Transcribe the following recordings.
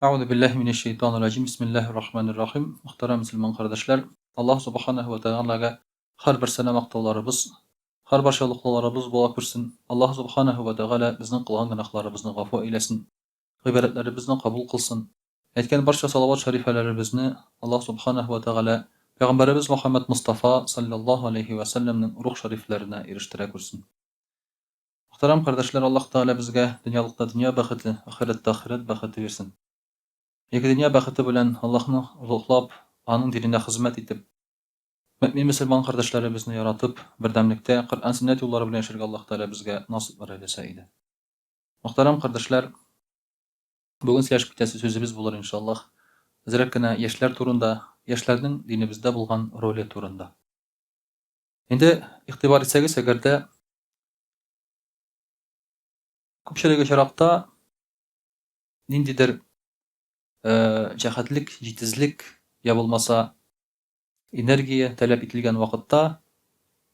Әгъузу биллаһи минәш шәйтанир раҗим. Бисмиллаһир рахманир рахим. Мөхтәрәм мөселман кардәшләр, Аллаһ субханаһу ва тәгаләгә һәрберсенә мактауларыбыз, һәрбарча олуглауларыбыз була күрсен. Аллаһ субханаһу ва тәгалә безнең кылган гөнаһларыбызны гафу әйләсен, гыйбадәтләребезне кабул кылсын. Әйткән барча салават шәрифәләребезне Аллаһ субханаһу ва тәгалә пәйгамбәребез Мөхәммәд Мостафа салләллаһу алейһи вә сәлләмнең рух шәрифләренә ирештерә күрсен. Мөхтәрәм кардәшләр, Аллаһ Тәгалә безгә дөньялыкта дөнья бәхете, ахирәттә ахирәт бәхете бирсен. Ике дөнья бәхете белән Аллаһны олуглап, Аның диненә хезмәт итеп, мөэмин-мөселман кардәшләребезне яратып, бердәмлектә, Коръән-сөннәт юллары белән яшәргә Аллаһ Тәгалә безгә насыйплар әйләсә иде. Мөхтәрәм кардәшләр, бүген сөйләшеп китәсе сүзебез булыр, иншаллаһ, әзрәк кенә яшьләр турында, яшьләрнең динебездә булган роле турында. Инде игътибар итсәгез, әгәр дә Күпчелек очракта ниндидер җәһәтлек, җитезлек я булмаса энергия таләп ителгән вакытта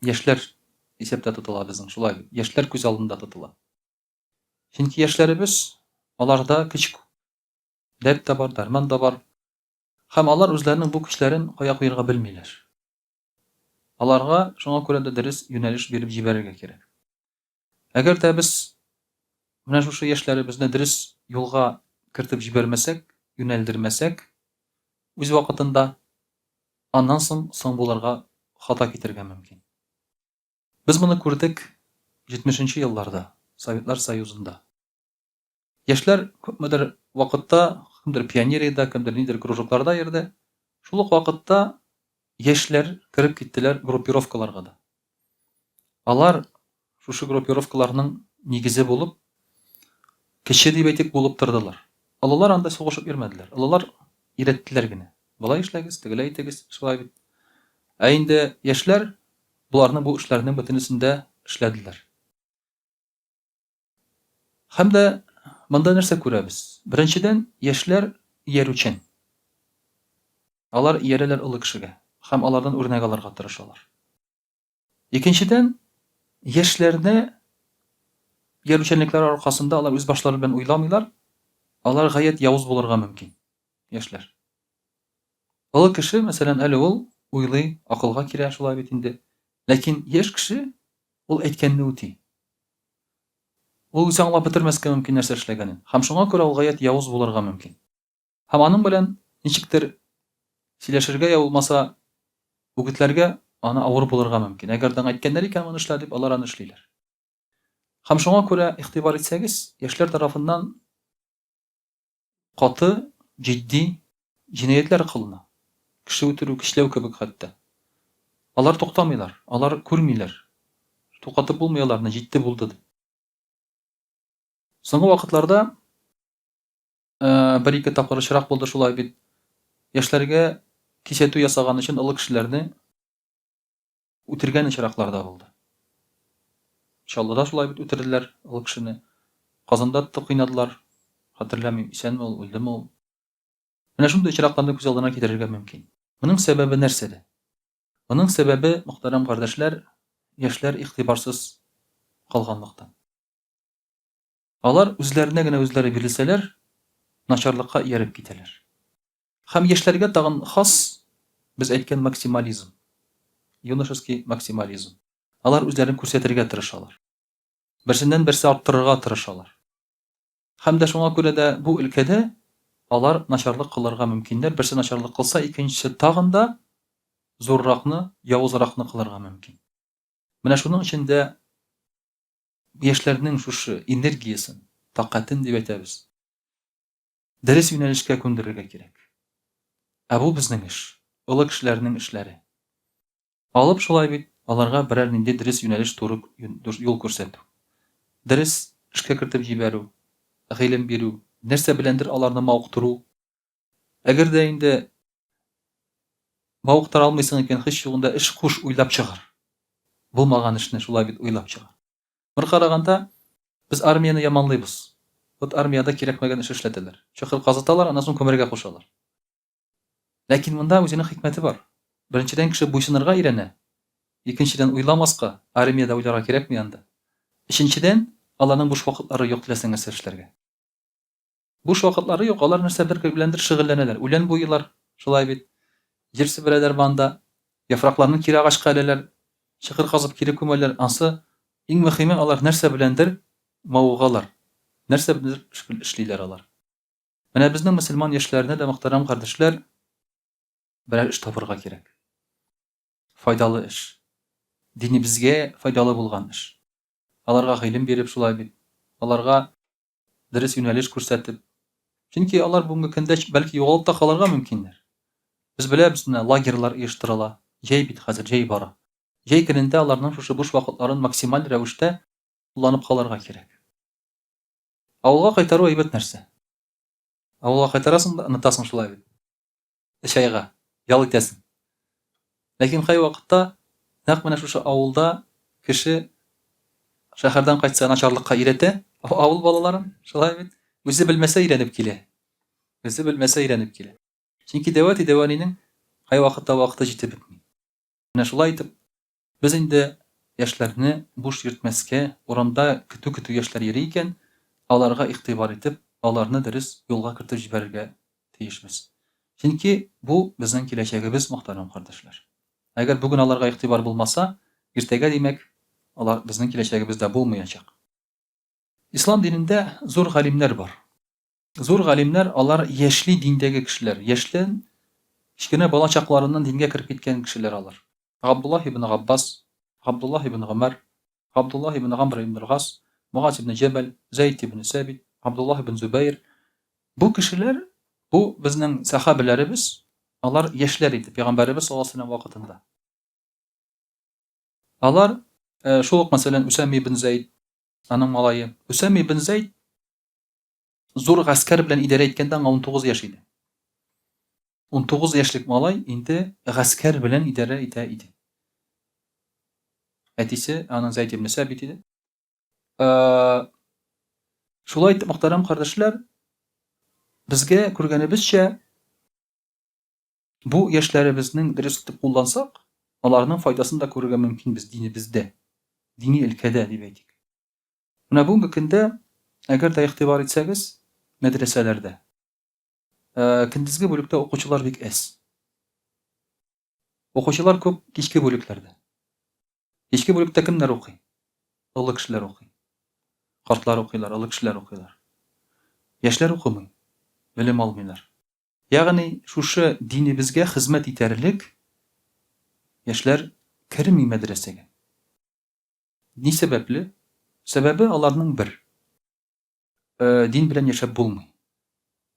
яшьләр исәптә тотыла безнең, шулай бит? Яшьләр күз алдында тотыла. Чөнки яшьләребез, аларда көч күп. Дәрт тә бар, дәрман да бар. Һәм алар үзләренең бу көчләрен кая куярга белмиләр. Аларга шуңа күрә дә дөрес юнәлеш биреп җибәрергә кирәк. Әгәр дә без менә шушы яшьләребезне дөрес юлга кертеп җибәрмәсәк, юнәлдермәсәк, үз вакытында, аннан соң соң булырга, хата китергә мөмкин. Без моны күрдек 70 нче елларда, Советлар Союзында. Яшьләр күпмедер вакытта кемдер пионериядә, кемдер нидер кружокларда йөрде. Шул ук вакытта яшьләр кереп киттеләр группировкаларга да. Алар шушы группировкаларның нигезе булып, кече дип әйтик, булып тордылар. Олылар анда сугышып йөрмәделәр. Олылар өйрәттеләр генә. Болай эшләгез, тегеләй итегез, шулай бит. Ә инде яшьләр боларның бу эшләрнең бөтенесен дә эшләделәр. Һәм дә монда нәрсә күрәбез? Беренчедән, яшьләр иярүчән. Алар иярәләр олы кешегә һәм алардан үрнәк алырга тырышалар. Икенчедән, яшьләрне иярүчәнлекләре аркасында алар үз башлары белән уйламыйлар, алар гаять явыз булырга мөмкин, яшьләр. Олы кеше, мәсәлән, әле ул уйлый, акылга килә, шулай бит инде. Ләкин яшь кеше ул әйткәнне үти. Ул үзе аңлап бетермәскә мөмкин нәрсә эшләгәнен. Һәм шуңа күрә ул гаять явыз булырга мөмкин. Һәм аның белән ничектер сөйләшергә я булмаса үгетләргә аны авыр булырга мөмкин. Әгәр дә әйткәннәр икән моны эшлә дип, алар аны эшлиләр. Һәм шуңа күрә игътибар итсәгез, яшьләр тарафыннан Каты, җитди җинаятьләр кылына. Кеше үтерү, көчләү кебек хәтта. Алар туктамыйлар, алар күрмиләр. Туктатып булмый аларны, җитте, булды дип. Соңгы вакытларда бер-ике тапкыр очрак булды шулай бит. Яшьләргә кисәтү ясаган өчен олы кешеләрне Үтергән очраклар да булды. Чаллыда шулай бит үтерделәр олы кешене. Казанда тотып кыйнадылар. Хәтерләмим, исәнме ул, үлдеме ул. Менә шундый очракларны күз алдына китерергә мөмкин. Моның сәбәбе нәрсәдә? Моның сәбәбе, мөхтәрәм кардәшләр, яшьләр игътибарсыз калганлыктан. Алар үзләренә генә үзләре бирелсәләр, начарлыкка ияреп китәләр. Һәм яшьләргә тагын хас, без әйткән максимализм, юношеский максимализм. Алар үзләрен күрсәтергә тырышалар. Берсеннән берсе арттырырга тырышалар. Һәм дә шуңа күрә дә бу өлкәдә алар начарлык кылырга мөмкиннәр. Берсе начарлык кылса, икенчесе тагын да зурракны, явызракны кылырга мөмкин. Менә шуның өчен дә яшьләрнең шушы энергиясен, такатен дип әйтәбез, Дөрес юнәлешкә күндерергә кирәк. Ә бу безнең эш, олы кешеләрнең эшләре. Алып шулай бит, аларга берәр нинди дөрес юнәлеш туры юл күрсәтү. Дөрес эшкә кертеп җибәрү, гыйлем бирү, нәрсә беләндер аларны мавыктыру. Әгәр дә инде мавыктыра алмыйсың икән, һич югында эш куш, уйлап чыгар. Булмаган эшне шулай бит уйлап чыгар. Бер караганда, без армияне яманлыйбыз. Вот армиядә кирәкмәгән эш эшләтәләр. Чокыр казыталар, аннан соң күмергә кушалар. Ләкин монда үзенең хикмәте бар. Беренчедән, кеше буйсынырга өйрәнә. Икенчедән, уйламаска, армиядә уйларга кирәкми анда. Өченчедән, аларның буш вакытлары юк теләсәң нәрсә эшләргә. Буш вакытлары юк, алар нәрсә бер беләндер шөгыльләнәләр. Үлән буйыйлар, шулай бит. Җир себерәләр банда, яфракларны кире агачка эләләр, чокыр казып кире күмәләр. Ансы иң мөхиме, алар нәрсә беләндер мавыгалар. Нәрсә беләндер эшлиләр алар. Менә безнең мөселман яшьләренә дә, мөхтәрәм кардәшләр, берәр эш табырга кирәк. Файдалы эш. Динебезгә файдалы булган эш. Аларга гыйлем биреп шулай бит. Аларга дөрес юнәлеш күрсәтеп. Чөнки алар бүгенге көндә бәлки югалып та калырга мөмкиннәр. Без беләбез, менә лагерьлар оештырыла. Җәй бит хәзер, җәй бара. Җәй көнендә аларның шушы буш вакытларын максималь рәвештә кулланып калырга кирәк. Авылга кайтару әйбәт нәрсә. Авылга кайтарасың да, онытасың шулай бит. Өч айга ял итәсең. Ләкин кайвакытта нәкъ менә шушы авылда кеше шәһәрдән кайтса начарлыкка өйрәтә авыл балаларын, шулай бит. Үзе белмәсә өйрәнеп килә. Үзе белмәсә өйрәнеп килә. Чөнки дәвәти дәвәнинең кайвакытта вакыты җитеп бетми. Менә шулай итеп Без инде яшьләрне буш йөртмәскә, урамда көтү-көтү яшьләр йөри икән, аларга игътибар итеп, аларны дөрес юлга кертеп җибәрергә тиешбез. Чөнки бу, безнең киләчәгебез, мөхтәрәм кардәшләр. Әгәр бүген аларга игътибар булмаса, иртәгә, димәк, алар безнең киләчәгебез дә булмаячак. Ислам динендә зур галимнәр бар. Зур галимнәр, алар яшьли диндәге кешеләр, яшьтән, кечкенә бала чакларыннан дингә кереп киткән кешеләр алар. Габдуллаһ ибн Габбас, Габдуллаһ ибн Гомәр, Габдуллаһ ибн Гамр ибн Гас, Мугаз ибн Җәбәл, Зәйд ибн Сәбит, Габдуллаһ ибн Зөбәер. Бу кешеләр, бу безнең сәхабәләребез, алар яшьләр иде пәйгамбәребез саллаллаһу алейһи ва сәлләм вакытында. Алар, шул ук, мәсәлән, Үсәмә ибн Зәйд, аның малае. Үсәмә ибн Зәйд зур гаскәр белән идарә иткәндә аңа 19 яшь иде. 19 яшьлек малай инде гаскәр белән идарә итә иде. Әтисе аның Зәйд ибн Сәбит иде. Шулай итеп, мөхтәрәм кардәшләр, безгә күргәнебезчә, бу яшьләребезнең дөрес итеп куллансак, аларның файдасын да күрергә мөмкин без динебездә, дини өлкәдә дип әйтик. Менә бүгенге көндә, әгәр дә игътибар итсәгез, мәдрәсәләрдә көндезге бүлектә укучылар бик әз. Укучылар күп кичке бүлекләрдә. Кичке бүлектә кемнәр укый? Олы кешеләр укый. Картлар укыйлар, олы кешеләр укыйлар. Яшьләр укымый, белем алмыйлар. Ягъни шушы динебезгә хезмәт итәрлек яшьләр керми мәдрәсәгә. Ни сәбәпле? Сәбәбе аларның бер. Дин белән яшәп булмый.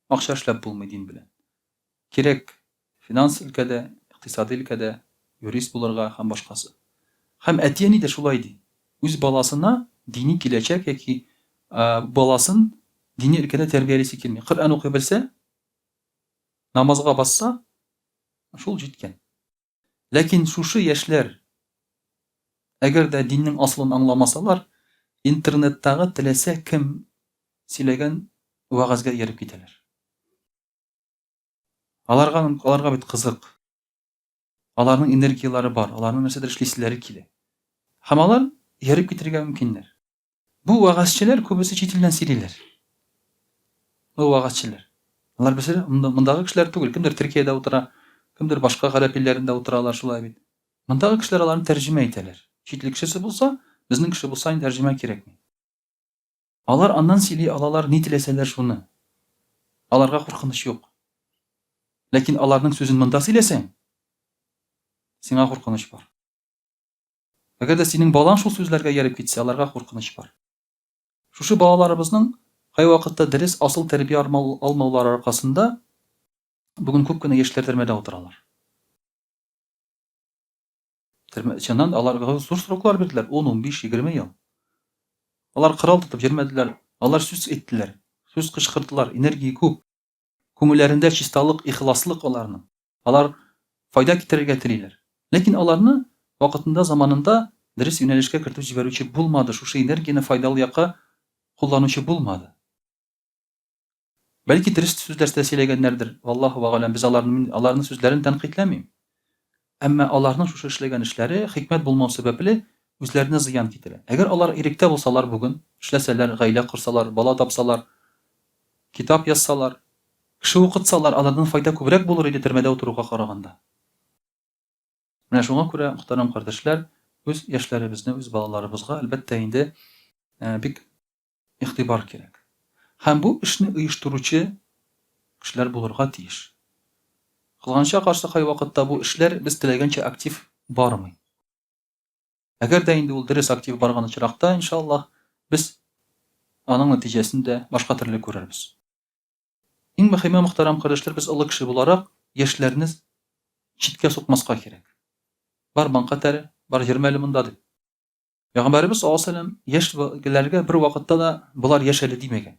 Акча эшләп булмый дин белән. Кирәк финанс өлкәдә, икътисади өлкәдә юрист булырга һәм башкасы. Һәм әти-әни дә шулай ди. Үз баласына дини киләчәк яки баласын дини өлкәдә тәрбиялисе килми. Коръән укый белсә, намазга басса, шул җиткән. Ләкин шушы яшьләр, әгәр дә диннең асылын аңламасалар, интернеттагы теләсә кем сөйләгән вәгазьгә ияреп китәләр. Аларга, аларга бит кызык. Аларның энергияләре бар, аларның нәрсәдер эшлиселәре килә. Һәм алар ияреп китәргә мөмкиннәр. Бу вәгазьчеләр күбесе чит илдән сөйлиләр. Бу вәгазьчеләр. Алар берсе мондагы кешеләр түгел. Кемдер Төркиядә утыра, кемдер башка гарәп илләрендә утыралар, шулай бит. Мондагы кешеләр аларны тәрҗемә итәләр. Чит ил кешесе булса, безнең кеше булса, инде тәрҗемә кирәкми. Алар аннан сөйли алалар ни теләсәләр шуны. Аларга куркыныч юк. Ләкин аларның сүзен монда сөйләсәң, сиңа куркыныч бар. Әгәр дә синең балаң шул сүзләргә ияреп китсә, аларга куркыныч бар. Шушы балаларыбызның кайвакытта дөрес асыл тәрбия алмаулары аркасында бүген күп кенә яшьләр төрмәдә утыралар. Төрмә, чыннан аларга зур сроклар бирделәр, 10, 15, 20 ел. Алар корал тотып йөрмәделәр, алар сүз әйттеләр, сүз кычкырдылар, энергия күп. Күңелләрендә чисталык, ихласлык аларның. Алар файда китерергә телиләр. Ләкин аларны вакытында, заманында дөрес юнәлешкә кертеп җибәрүче булмады, шушы энергияне файдалы якка кулланучы булмады. Бәлки дөрес сүзләр дә сөйләгәннәрдер, валлаһу вәгаләм, без аларны, мин аларның сүзләрен тәнкыйтьләмим. Әмма аларның шушы эшләгән эшләре хикмәт булмау сәбәпле үзләренә зыян китерә. Әгәр алар иректә булсалар бүген, эшләсәләр, гаилә корсалар, бала тапсалар, китап язсалар, кеше укытсалар, алардан файда күбрәк булыр иде төрмәдә утыруга караганда. Менә шуңа күрә, мөхтәрәм кардәшләр, үз яшьләребезне, үз балаларыбызга, әлбәттә инде, бик игътибар кирәк. Һәм бу эшне оештыручы кешеләр булырга тиеш. Кызганычка каршы, кайвакытта бу эшләр без теләгәнчә актив бармый. Әгәр дә инде ул дөрес актив барган очракта, иншаллаһ, без аның нәтиҗәсен дә башка төрле күрербез. Иң мөхиме, мөхтәрәм кардәшләр, без олы кеше буларак, яшьләрне читкә сукмаска кирәк. Бар банка тәре, бар йөрмә әле монда дип. Пәйгамбәребез саллаллаһу алейһи ва сәлләм яшьләргә бер вакытта да болар яшь әле димәгән.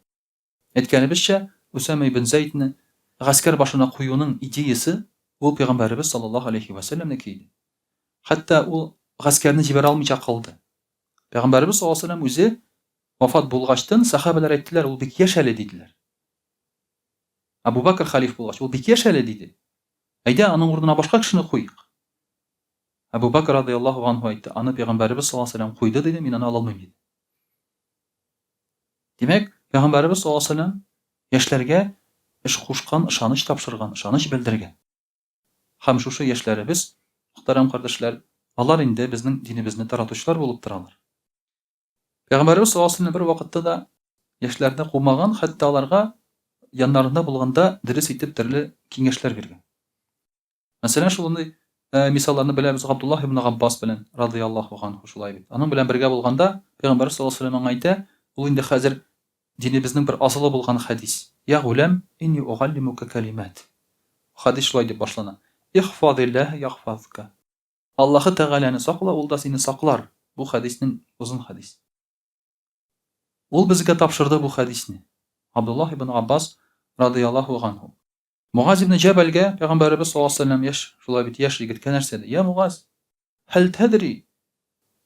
Әйткәнебезчә, Усама ибн Зәйдне гаскәр башына куюның идеясе ул пәйгамбәребез саллаллаһу алейһи ва сәлләмнеке иде. Хәтта ул гаскәрне җибәрә алмыйча калды. Пәйгамбәребез саллаллаһу алейһи ва сәлләм үзе Вафат булгачтын, сәхабәләр әйттеләр, ул бик яшь әле, диделәр. Әбу Бәкер хәлиф булгач, ул бик яшь әле, диде. Әйдә, аның урынына башка кешене куйыйк. Әбу Бәкер радыяллаһу анһу әйтте, аны пәйгамбәребез саллаллаһу алейһи ва сәлләм куйды, диде, мин аны ала алмыйм, диде. Димәк, пәйгамбәребез саллаллаһу алейһи ва сәлләм яшьләргә эш кушкан, ышаныч тапшырган, ышаныч белдергән. Һәм шушы яшьләребез, мөхтәрәм кардәшләр, алар инде безнең динебезне таратучылар булып торалар. Пәйгамбәребез саллаллаһу алейһи ва сәлләм бервакытта да яшьләрне кумаган, хәтта аларга яннарында булганда дөрес итеп төрле киңәшләр биргән. Мәсәлән, шундый мисалларны беләбез Габдуллаһ ибн Габбас белән радыяллаһу анһу шулай бит. Аның белән бергә булганда Пәйгамбәребез саллаллаһу алейһи ва сәлләм аңа әйтә, ул инде хәзер динебезнең бер асылы булган хәдис. Я гулям, инни угаллимука калимат. Хәдис шулай дип башлана. Ихфазиллаһ яхфазка. Аллаһы Тәгаләне сакла, ул да сине саклар. Бу хәдиснең озын хәдис. Ул безгә тапшырды бу хәдисне. Абдуллаһ ибн Аббас радыяллаһу ганһу. Мугаз ибн Җәбәлгә пәйгамбәребез саллаллаһу алейһи ва сәлләм яшь, шулай бит яшь егеткә нәрсә ди? Я Мугаз, һәл тәдри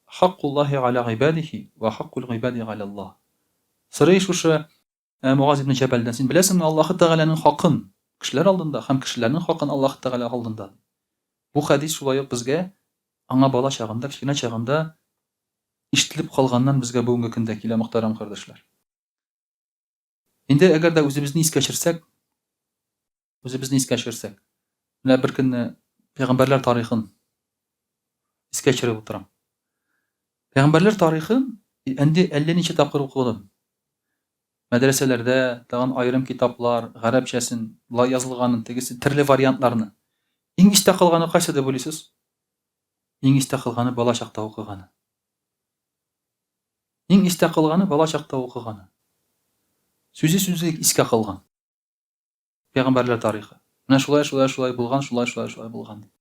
хаккуллаһи галя гыйбадихи ва хаккул гыйбади галяллаһ. Сорый шушы Ә Мугаз ибн Җәбәлдән, Син беләсеңме Аллаһы Тәгаләнең хакын кешеләр алдында һәм кешеләрнең хакын Аллаһы Тәгалә алдында? Бу хәдис шулай ук безгә аңа бала чагында, кечкенә чагында ишетелеп калганнан безгә бүгенге көндә килә, мөхтәрәм кардәшләр. Инде әгәр дә үзебезне искә төшерсәк, Үзебезне искә төшерсәк. Менә бер көнне пәйгамбәрләр тарихын искә төшереп утырам. Пәйгамбәрләр тарихын инде әллә ничә тапкыр укыдым. Мәдрәсәләрдә тагын аерым китаплар, гарәпчәсен, болай язылганын, тегесе, төрле вариантларны. Иң истә калганы кайсы дип уйлыйсыз? Иң истә калганы бала чакта укыганы. Иң истә калганы бала чакта укыганы. Сүзе сүзе искә калган. Пәйгамбәрләр тарихы. Менә шулай, шулай, шулай булган, шулай, шулай, шулай булган дип.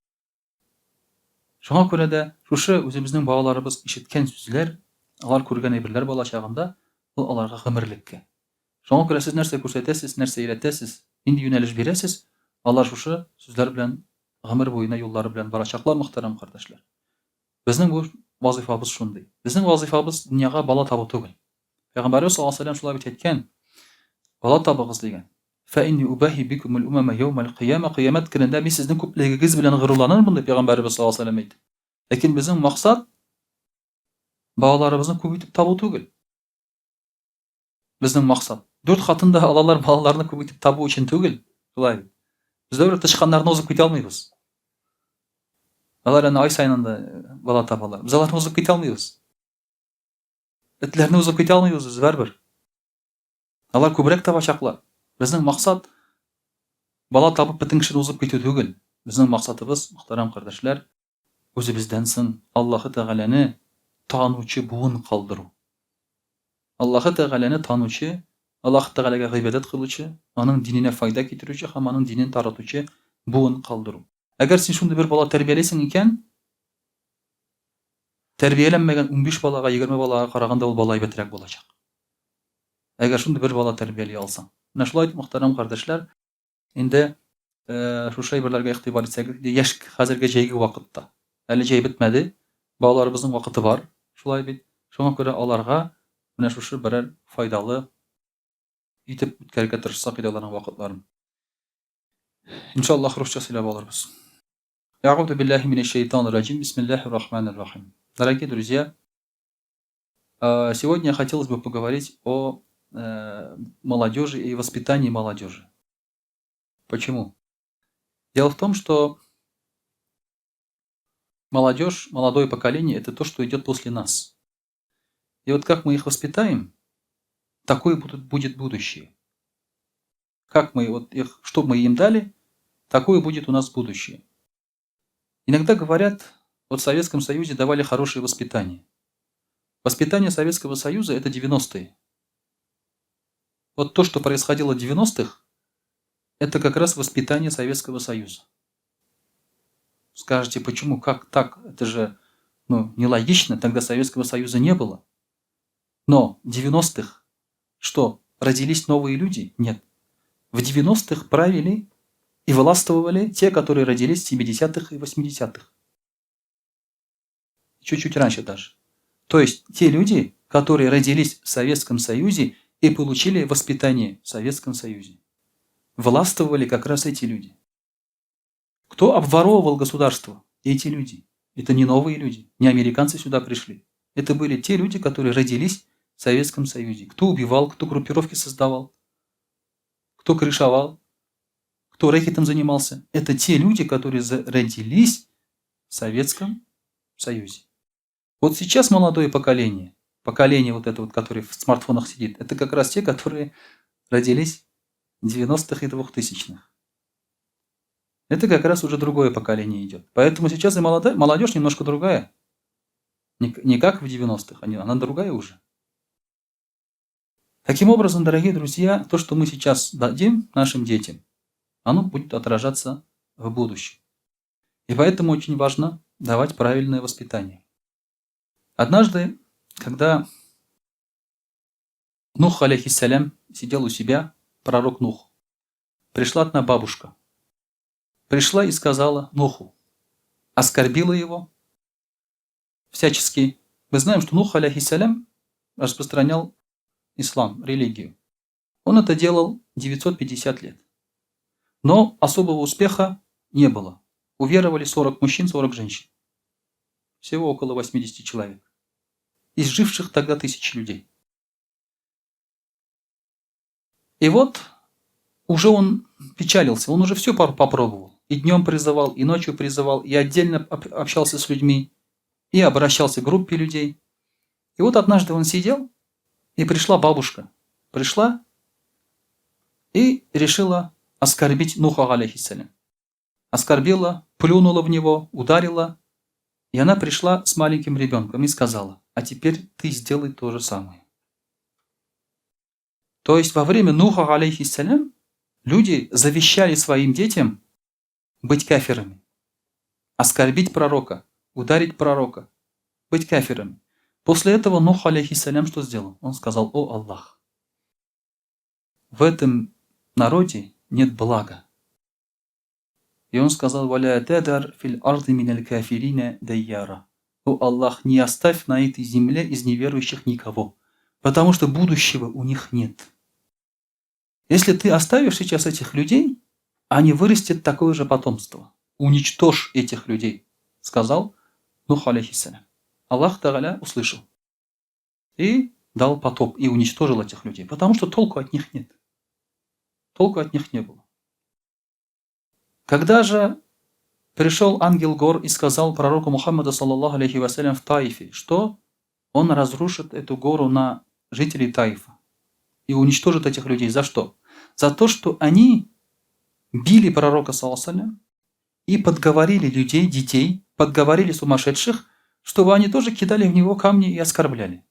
Шуңа күрә дә шушы үзебезнең балаларыбыз ишеткән сүзләр, алар күргән әйберләр бала чагында, ул аларга гомерлеккә. Шуңа күрә сез нәрсә күрсәтәсез, нәрсә өйрәтәсез, нинди юнәлеш бирәсез, алар шушы сүзләр белән гомер буена юллары белән барачаклар, мөхтәрәм кардәшләр. Безнең бу вазыйфабыз шундый. Безнең вазыйфабыз дөньяга бала табу түгел. Пәйгамбәребез саллаллаһу алейһи ва сәлләм шулай бит әйткән, Бала табыгыз дигән. Фә инни убаһи бикумул умама яумал кыяма, кыямәт көнендә мин сезнең күплегегез белән горурланырмын, дип пәйгамбәребез саллаллаһу алейһи ва сәлләм әйтте. Ләкин безнең максат балаларыбызны күп итеп табу түгел. Безнең максат. Дүрт хатын да алалар балаларны күп итеп табу өчен түгел. Шулай бит. Без дә тычканнарны узып китә алмыйбыз. Алар әнә ай саен анда бала табалар. Без аларны узып китә алмыйбыз. Этләрне узып китә алмыйбыз без барыбер. Алар күбрәк табачаклар. Безнең максат бала табып бөтен кешене узып китү түгел. Безнең максатыбыз, мөхтәрәм кардәшләр, үзебездән соң Аллаһы Тәгаләне танучы буын калдыру. Аллаһы Тәгаләне танучы, Аллаһы Тәгаләгә гыйбадәт кылучы, аның диненә файда китерүче һәм аның динен таратучы буын калдыру. Әгәр син шундый бер бала тәрбиялисең икән, тәрбияләнмәгән 15 балага, 20 балага караганда ул бала әйбәтрәк булачак. Әгәр шундый бер бала тәрбияли алсаң. Менә шулай итеп, мөхтәрәм кардәшләр, Инде шушы әйберләргә игътибар итсәгез, яшь хәзерге җәйге вакытта. Әле җәй бетмәде, балаларыбызның вакыты бар, шулай бит. Шуңа күрә аларга менә шушы берәр файдалы итеп үткәрергә тырышсак иде аларның вакытларын. Иншаллаһ, русча сөйләп алырбыз. Әгъузу биллаһи минәш шәйтанир раҗим. Бисмиллаһир рахманир рахим. Дорогие друзья, сегодня хотелось бы поговорить о молодежи и воспитании молодежи. Почему? Дело в том, что молодежь, молодое поколение – это то, что идет после нас. И вот как мы их воспитаем, такое будет будущее. Как мы вот их, что мы им дали, такое будет у нас будущее. Иногда говорят, вот в Советском Союзе давали хорошее воспитание. Воспитание Советского Союза – это 90-е. Вот то, что происходило в 90-х, это как раз воспитание Советского Союза. Скажете, почему, как так? Это же нелогично, тогда Советского Союза не было. Но в 90-х что, родились новые люди? Нет. В 90-х правили и властвовали те, которые родились в 70-х и 80-х. Чуть-чуть раньше даже. То есть те люди, которые родились в Советском Союзе и получили воспитание в Советском Союзе. Властвовали как раз эти люди. Кто обворовывал государство? Эти люди. Это не новые люди, не американцы сюда пришли. Это были те люди, которые родились в Советском Союзе. Кто убивал, кто группировки создавал, кто крышевал, кто рэкетом занимался. Это те люди, которые родились в Советском Союзе. Вот сейчас молодое поколение, поколение вот это вот, которое в смартфонах сидит, это как раз те, которые родились в 90-х и 2000-х. Это как раз уже другое поколение идет. Поэтому сейчас и молодежь немножко другая. Не как в 90-х, она другая уже. Таким образом, дорогие друзья, то, что мы сейчас дадим нашим детям, оно будет отражаться в будущем. И поэтому очень важно давать правильное воспитание. Однажды, когда Нух, алейхиссалям, сидел у себя, пророк Нух, пришла одна бабушка. Пришла и сказала Нуху, оскорбила его всячески. Мы знаем, что Нух, алейхиссалям, распространял ислам, религию. Он это делал 950 лет. Но особого успеха не было. Уверовали 40 мужчин, 40 женщин. Всего около 80 человек. Из живших тогда тысячи людей. И вот уже он печалился, он уже все попробовал. И днем призывал, и ночью призывал, и отдельно общался с людьми, и обращался к группе людей. И вот однажды он сидел, и пришла бабушка. Пришла и решила оскорбить Нуха, алейхиссалям. Оскорбила, плюнула в него, ударила. И она пришла с маленьким ребенком и сказала: а теперь ты сделай то же самое. То есть во время Нуха, алейхиссалям, люди завещали своим детям быть кафирами, оскорбить пророка, ударить пророка, быть кафирами. После этого Нух, алейхиссалям, что сделал? Он сказал: о Аллах, в этом народе нет блага. И он сказал: «Валя тадар фил арды миналь кафирина дайяра». О Аллах, не оставь на этой земле из неверующих никого, потому что будущего у них нет. Если ты оставишь сейчас этих людей, они вырастят такое же потомство. Уничтожь этих людей, сказал Нух, алейхиссалям. Аллах Тааля услышал и дал потоп, и уничтожил этих людей, потому что толку от них нет. Толку от них не было. Когда же пришел ангел гор и сказал пророку Мухаммаду, саллаллаху алейхи вассалям, в Таифе, что он разрушит эту гору на жителей Таифа и уничтожит этих людей. За что? За то, что они били пророка, саллаллаху алейхи вассалям, и подговорили людей, детей, подговорили сумасшедших, чтобы они тоже кидали в него камни и оскорбляли.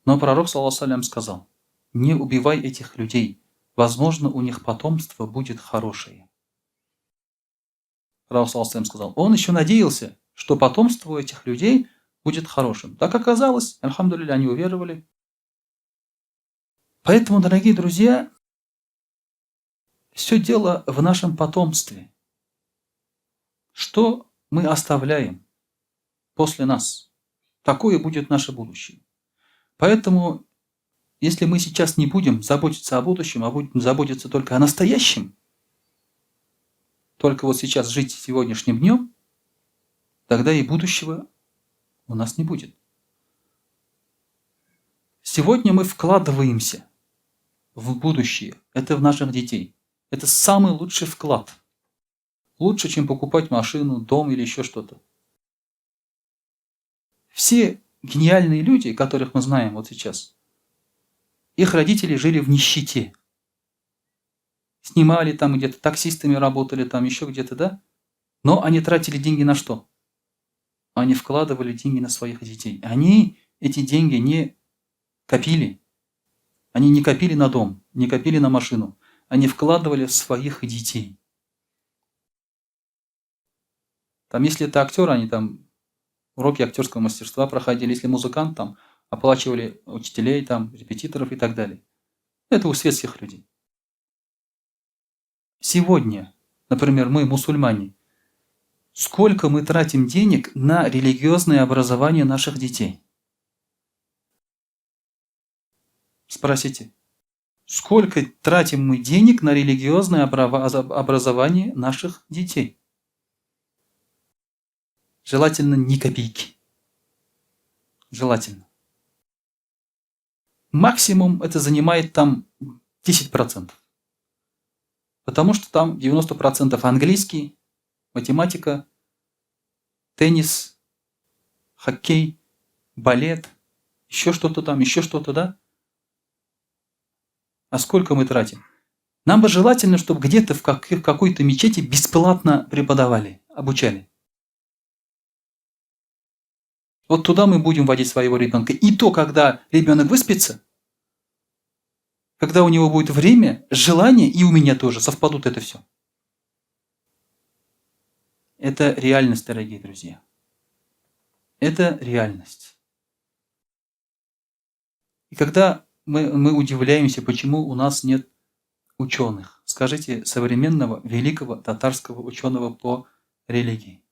Но пророк, саллаллаху алейхи вассалям, сказал: не убивай этих людей, возможно, у них потомство будет хорошее. Пророк, саллаллаху алейхи вассалям, сказал, он еще надеялся, что потомство у этих людей будет хорошим. Так оказалось, альхамдулилля, они уверовали. Поэтому, дорогие друзья, все дело в нашем потомстве. Что мы оставляем после нас? Такое будет наше будущее. Поэтому, если мы сейчас не будем заботиться о будущем, а будем заботиться только о настоящем, только вот сейчас жить сегодняшним днем, тогда и будущего у нас не будет. Сегодня мы вкладываемся в будущее. Это в наших детей. Это самый лучший вклад. Лучше, чем покупать машину, дом или еще что-то. Все гениальные люди, которых мы знаем вот сейчас, их родители жили в нищете. Снимали там где-то, таксистами работали там, еще где-то, да? Но они тратили деньги на что? Они вкладывали деньги на своих детей. Они эти деньги не копили. Они не копили на дом, не копили на машину. Они вкладывали в своих детей. Там, если это актер, они там уроки актерского мастерства проходили. Если музыкант, там оплачивали учителей, там, репетиторов и так далее. Это у светских людей. Сегодня, например, мы, мусульмане, сколько мы тратим денег на религиозное образование наших детей? Спросите, сколько тратим мы денег на религиозное образование наших детей? Желательно ни копейки. Желательно. Максимум это занимает там 10%. Потому что там 90% английский, математика, теннис, хоккей, балет, еще что-то там, еще что-то, да? А сколько мы тратим? Нам бы желательно, чтобы где-то в какой-то мечети бесплатно преподавали, обучали. Вот туда мы будем водить своего ребенка. И то, когда ребенок выспится, когда у него будет время, желание, и у меня тоже совпадут это все. Это реальность, дорогие друзья. Это реальность. И когда мы удивляемся, почему у нас нет ученых. Скажите, современного великого татарского ученого по религии.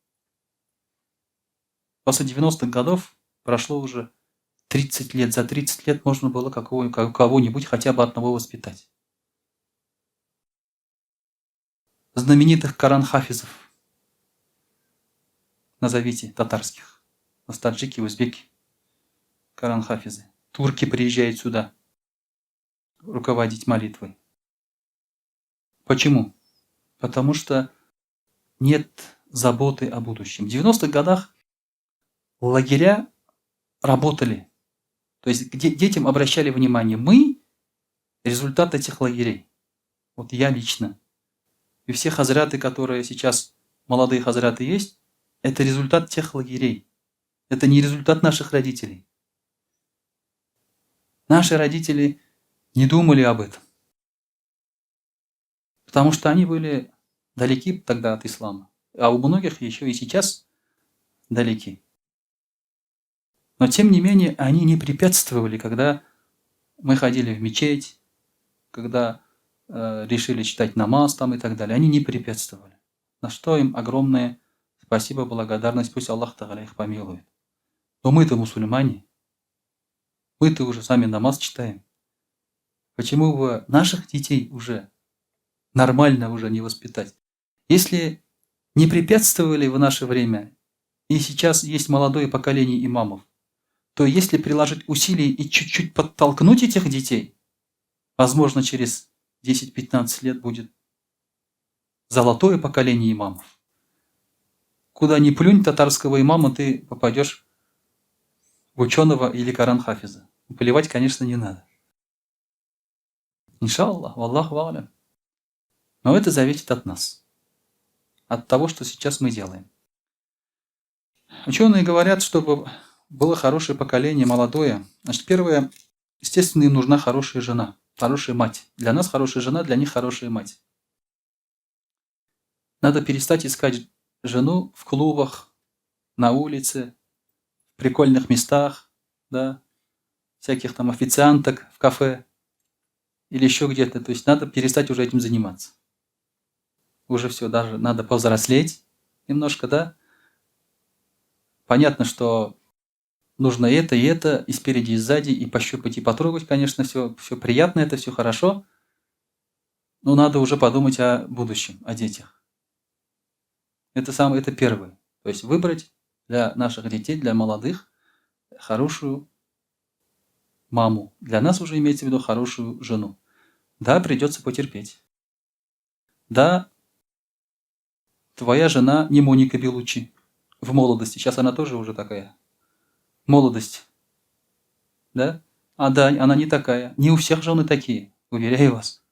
После 90-х годов прошло уже 30 лет. За 30 лет можно было кого-нибудь хотя бы одного воспитать. Знаменитых Коран-хафизов назовите татарских. У нас таджики, узбеки, Коран-хафизы. Турки приезжают сюда руководить молитвой. Почему? Потому что нет заботы о будущем. В 90-х годах лагеря работали. То есть где детям обращали внимание. Мы – результат этих лагерей. Вот я лично. И все хазраты, которые сейчас, молодые хазраты есть, это результат тех лагерей. Это не результат наших родителей. Наши родители не думали об этом. Потому что они были далеки тогда от ислама. А у многих еще и сейчас далеки. Но тем не менее они не препятствовали, когда мы ходили в мечеть, когда решили читать намаз там и так далее. Они не препятствовали. На что им огромное спасибо, благодарность, пусть Аллах Тааля их помилует. Но мы-то мусульмане, мы-то уже сами намаз читаем. Почему бы наших детей уже нормально уже не воспитать? Если не препятствовали в наше время, и сейчас есть молодое поколение имамов, то если приложить усилия и чуть-чуть подтолкнуть этих детей, возможно, через 10-15 лет будет золотое поколение имамов. Куда ни плюнь татарского имама, ты попадешь в ученого или Коран-хафиза. Плевать, конечно, не надо. Иншаллах, валлаху алям. Но это зависит от нас. От того, что сейчас мы делаем. Ученые говорят, чтобы было хорошее поколение, молодое. Значит, первое, естественно, им нужна хорошая жена, хорошая мать. Для нас хорошая жена, для них хорошая мать. Надо перестать искать жену в клубах, на улице, в прикольных местах, да, всяких там официанток в кафе или еще где-то. То есть надо перестать уже этим заниматься. Уже все, даже надо повзрослеть немножко, да. Понятно, что нужно это и это, и спереди, и сзади, и пощупать, и потрогать, конечно, все приятно, это все хорошо. Но надо уже подумать о будущем, о детях. Это первое. То есть выбрать для наших детей, для молодых, хорошую маму. Для нас уже имеется в виду хорошую жену. Да, придется потерпеть. Да, твоя жена не Моника Белуччи в молодости. Сейчас она тоже уже такая. Молодость. Да? А да, она не такая. Не у всех жены такие, уверяю вас.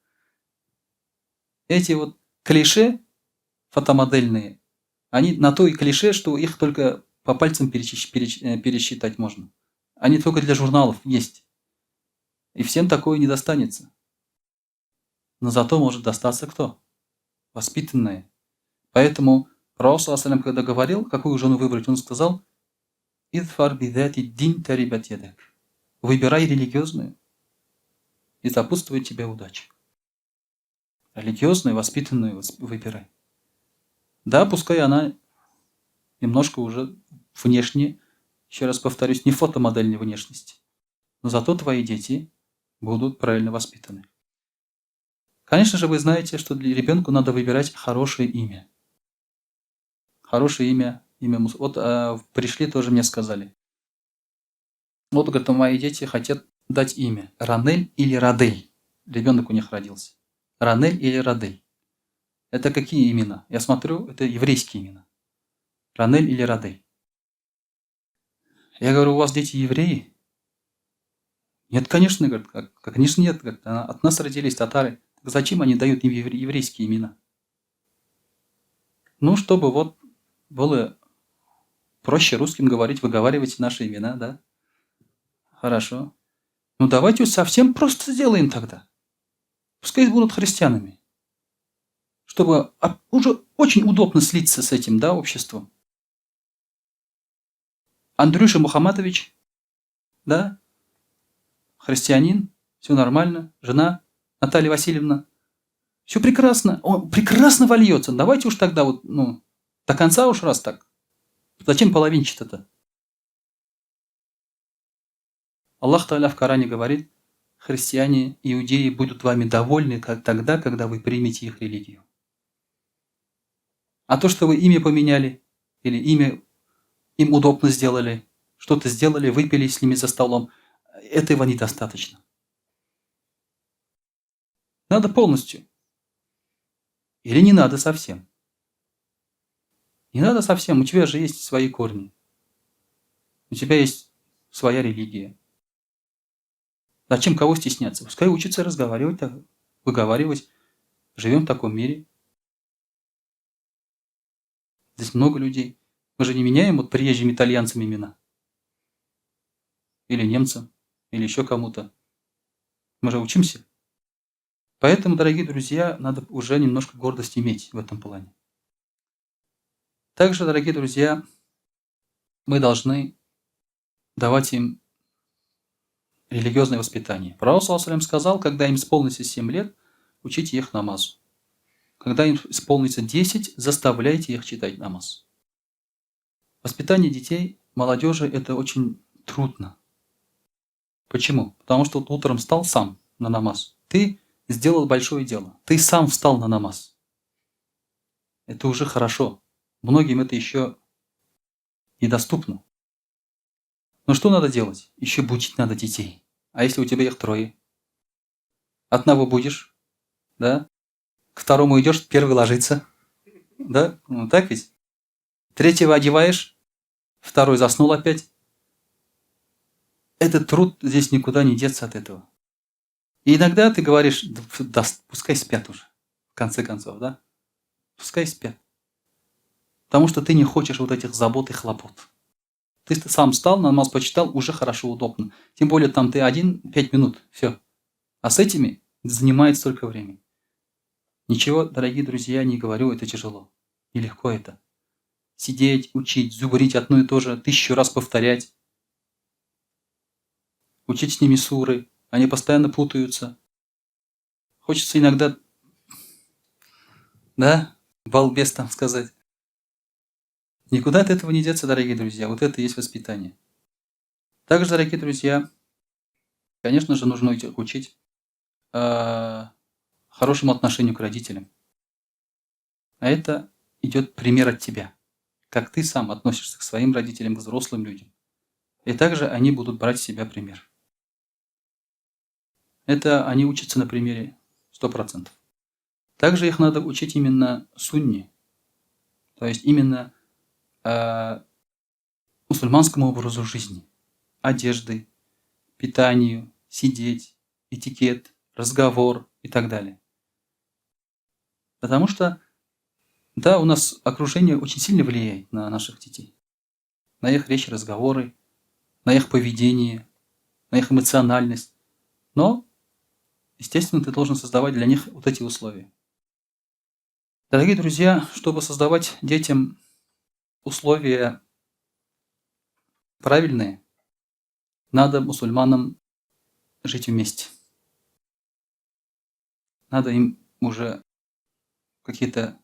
Эти вот клише фотомодельные, они на то и клише, что их только по пальцам пересчитать можно. Они только для журналов есть. И всем такое не достанется. Но зато может достаться кто? Воспитанные. Поэтому Пророк, саллаллаху, когда говорил, какую жену выбрать, он сказал: «اظفر بذات الدين تربت يداك». Выбирай религиозную, и сопутствует тебе удача. Религиозную, воспитанную выбирай. Да, пускай она немножко уже внешне, еще раз повторюсь, не фотомодельной внешности, но зато твои дети будут правильно воспитаны. Конечно же, вы знаете, что для ребенка надо выбирать хорошее имя. Хорошее имя, имя. Вот пришли, тоже мне сказали. Вот, говорит, мои дети хотят дать имя. Ранель или Радель. Ребенок у них родился. Ранель или Радель. Это какие имена? Я смотрю, это еврейские имена. Ранель или Радель. Я говорю, у вас дети евреи? Нет, конечно, говорит, как, конечно нет, говорит, от нас родились татары. Так зачем они дают им еврейские имена? Ну, чтобы вот было проще русским говорить, выговаривать наши имена, да? Хорошо. Ну, давайте совсем просто сделаем тогда. Пускай будут христианами. Чтобы уже очень удобно слиться с этим, да, обществом. Андрюша Мухаммадович, да, христианин, все нормально, жена Наталья Васильевна, все прекрасно, он прекрасно вольется. Давайте уж тогда вот, ну, до конца уж раз так. Зачем половинчато-то? Аллах Тааля в Коране говорит, христиане, иудеи будут вами довольны как тогда, когда вы примете их религию. А то, что вы имя поменяли, или имя им удобно сделали, что-то сделали, выпили с ними за столом, этого недостаточно. Надо полностью. Или не надо совсем. Не надо совсем, у тебя же есть свои корни. У тебя есть своя религия. Зачем кого стесняться? Пускай учатся разговаривать, выговаривать. Живем в таком мире. Здесь много людей. Мы же не меняем вот приезжим итальянцам имена. Или немцам, или еще кому-то. Мы же учимся. Поэтому, дорогие друзья, надо уже немножко гордость иметь в этом плане. Также, дорогие друзья, мы должны давать им религиозное воспитание. Пророк, саллаллаху, сказал, когда им исполнится 7 лет, учите их намазу. Когда им исполнится 10, заставляйте их читать намаз. Воспитание детей, молодежи – это очень трудно. Почему? Потому что вот утром встал сам на намаз. Ты сделал большое дело. Ты сам встал на намаз. Это уже хорошо. Многим это еще недоступно. Но что надо делать? Еще будить надо детей. А если у тебя их трое? Одного будешь, да? К второму идешь, первый ложится. Да? Ну, так ведь? Третьего одеваешь, второй заснул опять. Этот труд здесь никуда не деться от этого. И иногда ты говоришь, да, пускай спят уже, в конце концов, да? Пускай спят. Потому что ты не хочешь вот этих забот и хлопот. Ты сам встал, намаз почитал, уже хорошо, удобно. Тем более там ты один, 5 минут, все. А с этими занимает столько времени. Ничего, дорогие друзья, не говорю, это тяжело. Нелегко это. Сидеть, учить, зубрить одно и то же, 1000 раз повторять. Учить с ними суры, они постоянно путаются. Хочется иногда, да, балбес там сказать. Никуда от этого не деться, дорогие друзья. Вот это и есть воспитание. Также, дорогие друзья, конечно же, нужно учить хорошему отношению к родителям. А это идет пример от тебя. Как ты сам относишься к своим родителям, к взрослым людям. И также они будут брать с себя пример. Это они учатся на примере 100%. Также их надо учить именно сунне, то есть именно мусульманскому образу жизни, одежды, питанию, сидеть, этикет, разговор и так далее. Потому что, да, у нас окружение очень сильно влияет на наших детей, на их речь, разговоры, на их поведение, на их эмоциональность. Но, естественно, ты должен создавать для них вот эти условия. Дорогие друзья, чтобы создавать детям условия правильные, надо мусульманам жить вместе. Надо им уже какие-то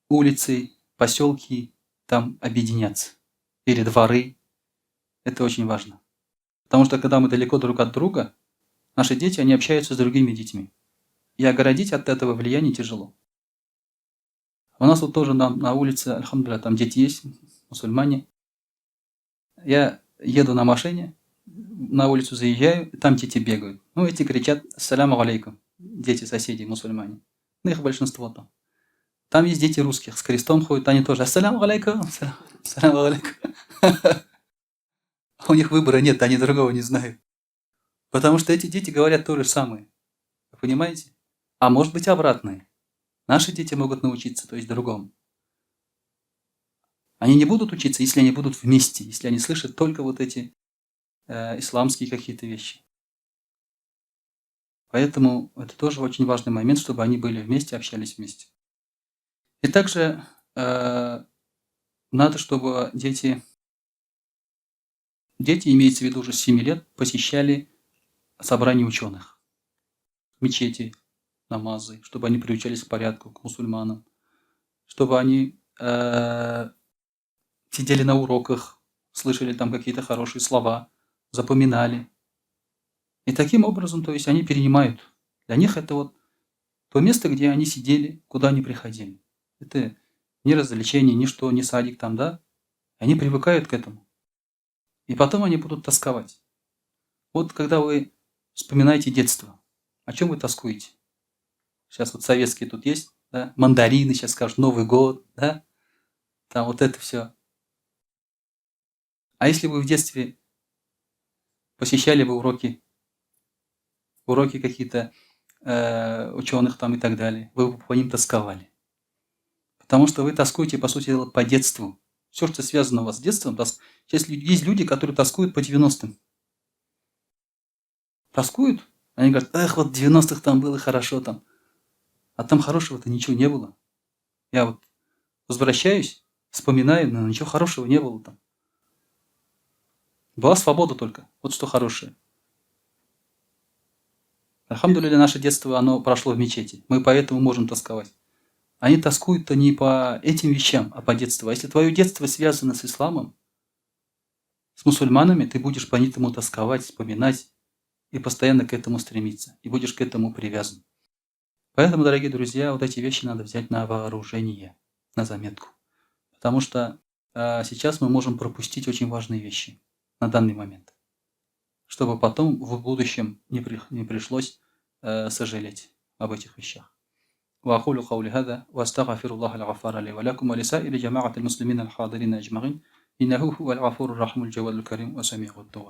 улицы, поселки там объединяться. Или дворы. Это очень важно. Потому что когда мы далеко друг от друга, наши дети, они общаются с другими детьми. И огородить от этого влияния тяжело. У нас вот тоже на улице, альхамдулилля, там дети есть, мусульмане. Я еду на машине, на улицу заезжаю, там дети бегают. Ну, эти кричат «Ассаляму алейкум», дети соседей, мусульмане. Ну, их большинство там. Там есть дети русских, с крестом ходят, они тоже «Ассаляму алейкум, ассаляму алейкум». У них выбора нет, они другого не знают. Потому что эти дети говорят то же самое. Вы понимаете? А может быть обратное. Наши дети могут научиться, то есть другому. Они не будут учиться, если они будут вместе, если они слышат только вот эти исламские какие-то вещи. Поэтому это тоже очень важный момент, чтобы они были вместе, общались вместе. И также надо, чтобы дети, имеется в виду уже с 7 лет, посещали собрания ученых, мечети, намазы, чтобы они приучались к порядку, к мусульманам, чтобы они сидели на уроках, слышали там какие-то хорошие слова, запоминали. И таким образом, то есть они перенимают. Для них это вот то место, где они сидели, куда они приходили. Это не развлечение, ни что, не садик там, да? Они привыкают к этому. И потом они будут тосковать. Вот когда вы вспоминаете детство, о чем вы тоскуете? Сейчас вот советские тут есть, да? Мандарины сейчас скажут, Новый год, да? Там вот это все. А если вы в детстве посещали бы уроки какие-то ученых там и так далее, вы бы по ним тосковали. Потому что вы тоскуете, по сути дела, по детству. Все, что связано у вас с детством, сейчас есть люди, которые тоскуют по 90-м. Тоскуют? Они говорят, эх, вот в 90-х там было хорошо там. А там хорошего-то ничего не было. Я вот возвращаюсь, вспоминаю, но ничего хорошего не было там. Была свобода только. Вот что хорошее. Альхамдулилля, наше детство, оно прошло в мечети. Мы поэтому можем тосковать. Они тоскуют-то не по этим вещам, а по детству. А если твое детство связано с исламом, с мусульманами, ты будешь по этому тосковать, вспоминать и постоянно к этому стремиться. И будешь к этому привязан. Поэтому, дорогие друзья, вот эти вещи надо взять на вооружение, на заметку. Потому что сейчас мы можем пропустить очень важные вещи на данный момент, чтобы потом в будущем не пришлось сожалеть об этих вещах. وأقول قولي هذا وأستغفر الله الغفار لي ولكم ولسائر جماعة المسلمين الحاضرين أجمعين إنه هو الغفور الرحيم الجواد الكريم وسميع الدعاء.